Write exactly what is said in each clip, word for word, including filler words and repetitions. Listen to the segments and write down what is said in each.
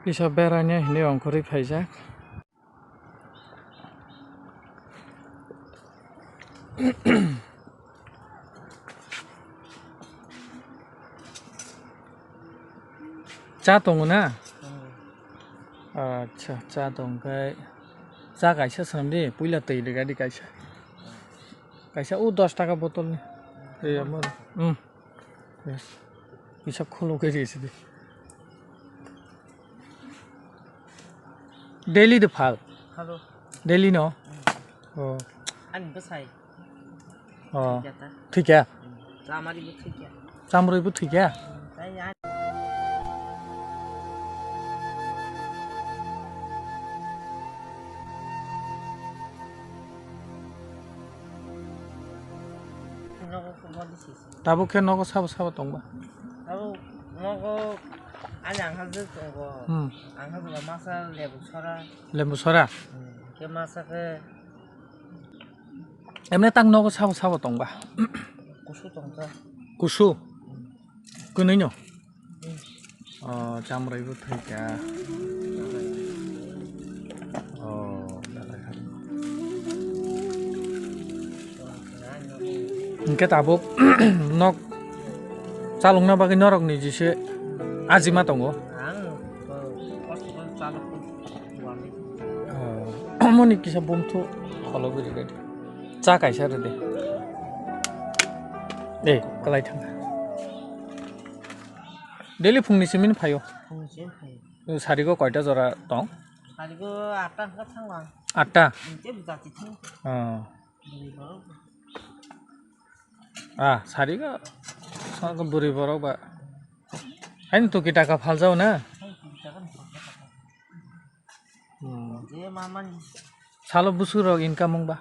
Kisa beraina hinwi ongkhorwi phaijak. Cha tongo na? Acha, cha tong khe cha kaisa swnam di, puila twi rega di kaisa. Kaisa o dos taka botol ni. Twi ama, hmm. Yes. Kisa khuluk khe risi di. Daily de phal? Phalo. Daily no? Hmm. Oh. Ani bwsai. Oh. Thikya ta. Thikya? Hmm. Chamari bo thikya. Chamari bo thikya? Hmm. Tai ya. Nogo kubol di sisi. Tabuk khe nogo sabo sabo tongba? Tabuk nogo ani ang hajak tongo. Hmm. Ang hajak masa lebu sora. Lebu sora? Hmm. Khe masa khe. Emne tang nogo sabo sabo tongba? Kusu tongkha. Kusu? Hmm. Kwnwi no? Hmm. Oh, chamrai bo thai kha. Oh, belai hai. Hwnkhe tabuk nok chalokna bagwi norokni jese ajima tongo. Ang, oh, kosto khe chalok khe wani. Oh, omoni kisa bumthu kholobwi rwdi. Cha kaisa rwdi. Eh, kwlai thangkha. Daily phungni simi phaio? Phungni simi phaio. Sarigo koita jora tong? Sarigo atta hwnkha thango ang. Atta? Tei bwjati thango. Oh. Bwrwi borok. Ah, sarigo. Sarigo bwrwi borok ba. Haino tuki taka phaljao na? Haino tuki taka ni phaljao. Hmm. Je mamani. Salo bwswk rok income wng ba?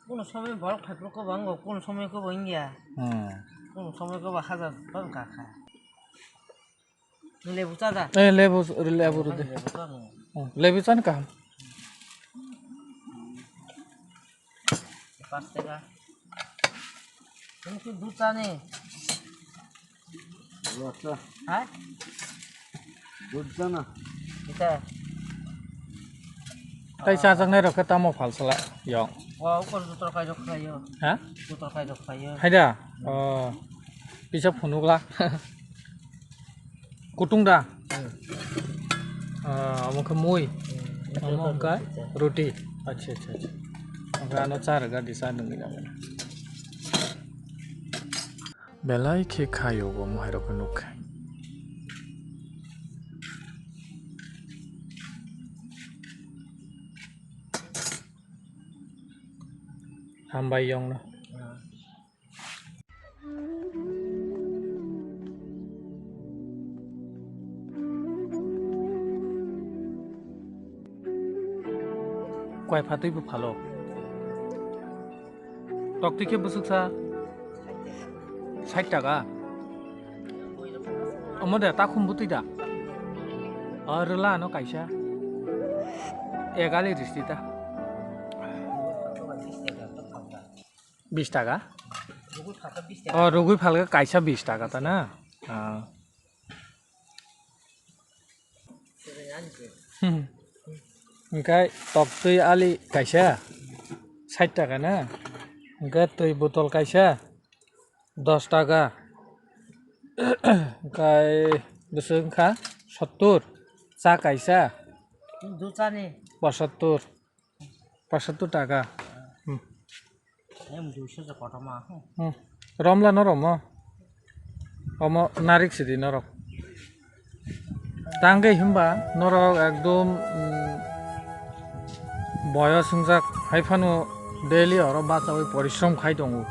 Kuno somoi borok phaipro kwbang go, kuno somoi kwbang ya. Hmm. Kuno somoi kwbang hajar bang kakha. Lebu cha da? Eh, lebu, lebu rwdi. Lebu cha no. Hmm, lebu chan kaham. Pas taka. Ini tu dud cha ni. Acha. Ha? Dud cha na. Ita. Tai chajaknai rok khe tamo phalsala yong. Wa ukor jutor kai rok khlaio. Ha? Jutor kai rok khlaio. Haida. Oh. Kisa phunukla. Kutung da? Hmm. Ah, omo khe mui. Hmm. Omo hwnkha roti. Acha, acha, acha. Omo ano cha rwga di cha nungwi nang. Belai khe khaio bo mohai rok nukha. Hambai yongno. Koi phatwi bo phalo. Toktwi khe bwswksa sait taka. Omo de takhum bwtwi da? O rwla ano kaisa. Egali risti ta. Bis taka? O rugwi phalkha kaisa bis taka ta na? Ah. Hwnkhe toktwi ali kaisa sait taka na, hwnkhe twi botol kaisa dos taka, hwnkhe bwswk wngkha sottur, cha kaisa pochottur, pochottur taka. Hmm. Em duiso se kotorma. Hmm. Romla no romo. Omo narik sidi norok. Tangwi himba norok ekdom, mm, boyos wngjak hai phano daily oro bachawi porishrom khai tongo.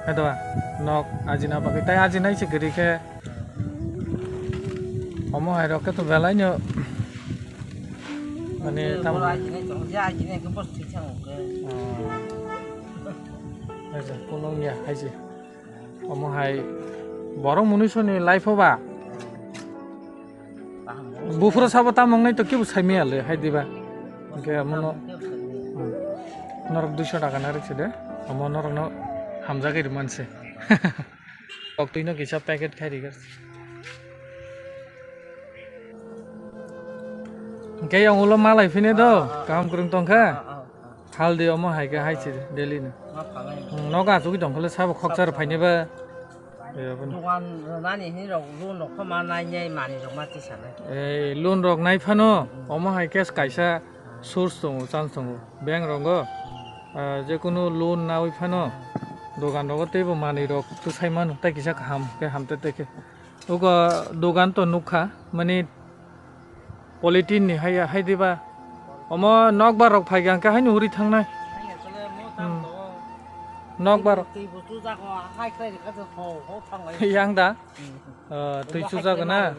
Hai da nok ajina bagwi tai ajinai se kwrwi khe. Omo hai rok khe to belai no mane tamo. Boro ajinai tongo, je ajinai khe bos thwi thang khe. Oh. Acha, kolong ya, hai se. Omo hai borok munuisoni life o ba. Buphuru sabo tamo wngnai to kibo sai maya le, hai diba. Hwnkhe omono, hmm, norok duiso taka na rwk se de. Omo norokno hamjagwi rwmani se. Toktwino kisa packet khai rwgwi. Hwnkhe yang ulo malai phine do, kaham kwrwng tongkha. Haldi omo hai khe hai se daily no. Hmm, nogo achugwi tongkhole sabo khokchar phaineba. Dogan rwnani hini rok loan rok kho ma nai nai mani rok ma tisanai. Ei loan rok nai phano omo hai khe kaisa source tongo, chance tongo. Bank rogo, ah, je kunu loan nawi phano dogan rogo teibo manwi rok twsai mano, tei kisa kaham khe hamte tei khe. Ugo dogan to nukha, mani polythene ni hai, hai diba. Omo nokbar rok phai khe haino uri thangnai. Hmm. Nokbar. Yang da? Hmm. Oh, twi chujago na?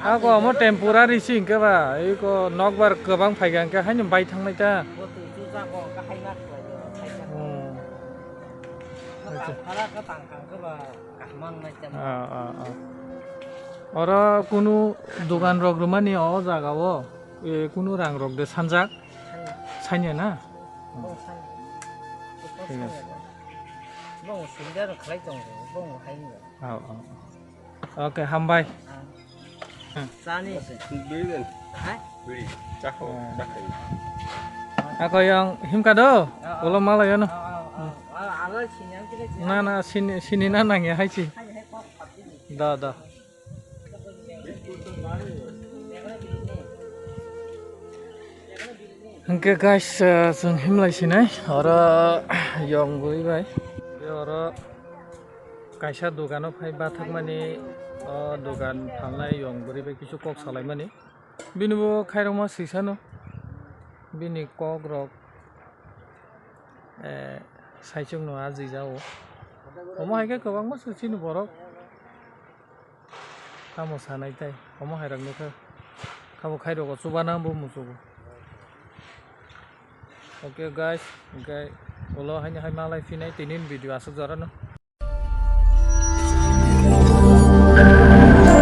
Ako omo temporary si hwnkhe ba, eko nokbar kwbang phai khe haino bai thangnai ta. Hmm. Acha. Ah, ah, ah. Oro kunu dogan rok rwmani o jaga o, e, kunu rang rok de sanjak? Sanya na? Thik ase. Oh, oh, oh. Okay, hambai. Chani. Biri den. Hai? Biri. Chakho, chakhai. Ako yang himka do? Ulo malai ano. Na, na, sini, sini na nang ya hai si. Da, da. Hwnkhe guys, ah, chwng himlai sinai oro yong bui bai. Oro kaisa dogano phai bathakmani, o dogan phalnai yong bwrwi bai kisu kok salaimani. Bini bo khairokma swisano bini kokrok, eh, saichungno ajijao. Omo hai khe kwbangma se chini borok tamo sanai tai, omo hai rok nukha. Kabo khairokgo chubana bo muchugo. Okay guys, hwnkhe ulo haino hai malai phinai tini video aswk jorano.